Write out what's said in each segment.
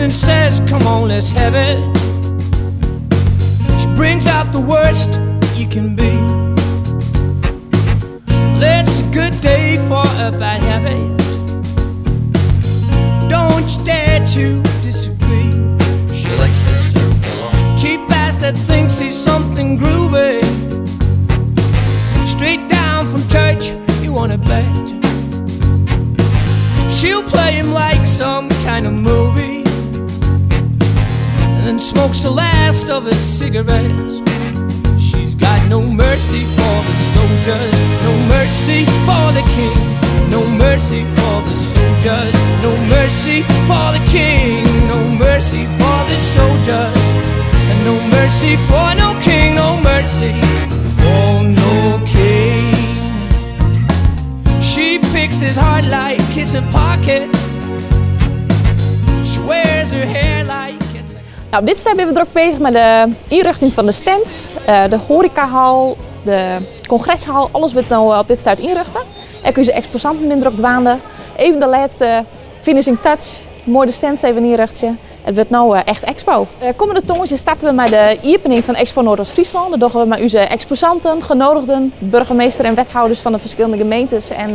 and says, Come on, let's have it. She brings out the worst you can be. Well, it's a good day for a bad habit. Don't you dare to disagree. She likes to circle on. Cheap ass that thinks he's something groovy. Straight down from church, you wanna bet. She'll play him like some kind of movie, and then smokes the last of his cigarettes. She's got no mercy for the soldiers, no mercy for the king, no mercy for the soldiers, no mercy for the king, no mercy for the soldiers, and no mercy for no king, no mercy for no king. She picks his heart like it's a pocket. She wears her hair like it's a... Nou, op dit stip zijn we druk bezig met de inrichting van de stands, de horecahal, de congreshal, alles wordt nou op dit stuit inrichten. En kun je ze exposanten minder op dwaande. Even de laatste finishing touch, mooi de stands even inrichten. Het wordt nou echt expo. Komende tongersdei starten we met de opening van Expo Noordoost-Friesland. Dat doen we met onze exposanten, genodigden, burgemeester en wethouders van de verschillende gemeentes en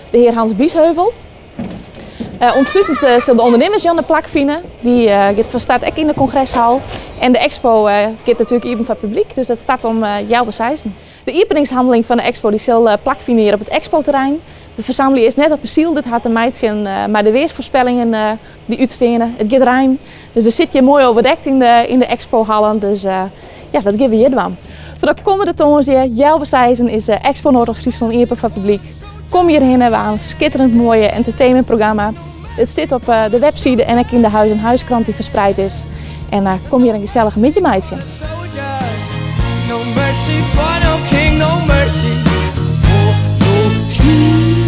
de heer Hans Biesheuvel. Ontsluitend zullen de ondernemers Jan de plak vinden. Die gaat van start ook in de congreshal. En de expo gaat natuurlijk even van het publiek, dus dat start om jouw seizoen. De openingshandeling van de expo die zal plak vinden hier op het expo-terrein. De verzameling is net op ziel, dit had de meidje maar de weersvoorspellingen die uitstenen. Het gaat ruim, dus we zitten hier mooi overdekt in de expohallen, dus dat geven we hier aan. Voor de komende tongersdei, jouw seizoen is Expo Noordoost-Friesland open voor het publiek. Kom hierheen, we hebben een schitterend mooie entertainmentprogramma. Het zit op de website en ook in de huis- en huiskrant die verspreid is. En kom hier een gezellig middje. No mercy for no king, no mercy for no king.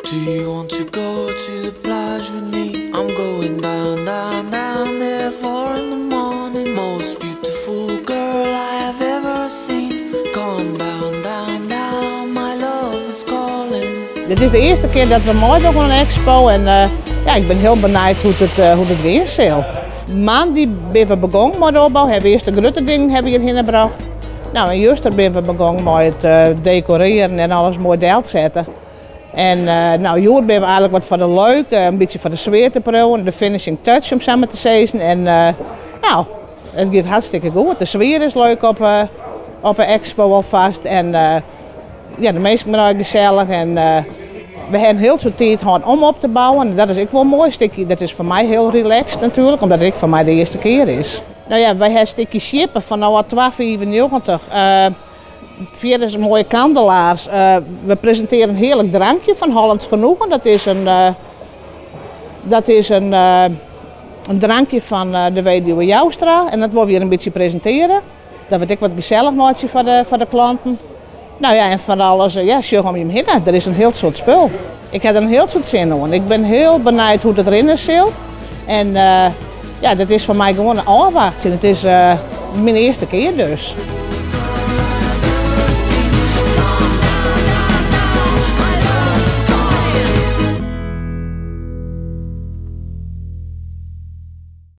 Do you want to go to the plage with me? I'm going down, down, down there, 4 in the morning. Most beautiful girl I have ever seen. Come down, down, down, my love is calling. Dit is de eerste keer dat we meedoen aan een expo en ik ben heel benieuwd hoe het weer zal. Maandag ben we begonnen met de opbouw, hebben we eerst de grote dingen hierheen gebracht. En juist ben we begonnen met het decoreren en alles mooi deel zetten. En hier ben we eigenlijk wat voor de leuk, een beetje voor de sfeer te proeven, de finishing touch om samen te zeggen. En het gaat hartstikke goed. De sfeer is leuk op de expo alvast. En de mensen zijn ook gezellig. En we hebben heel veel tijd gehad om op te bouwen. En dat is ook wel een mooi stukje. Dat is voor mij heel relaxed natuurlijk, omdat het voor mij de eerste keer is. Wij hebben een stukje shippen van nou al 12,95. Verder is mooie kandelaars. We presenteren een heerlijk drankje van Hollands Genoegen. Dat is een drankje van de weduwe Joustra. En dat wil we hier een beetje presenteren. Dat wordt ik wat gezellig maken voor de klanten. En van alles, sjug om je heen. Er is een heel soort spul. Ik heb er een heel soort zin in. Ik ben heel benieuwd hoe dat erin is. En dat is voor mij gewoon een afwachten. Het is mijn eerste keer dus.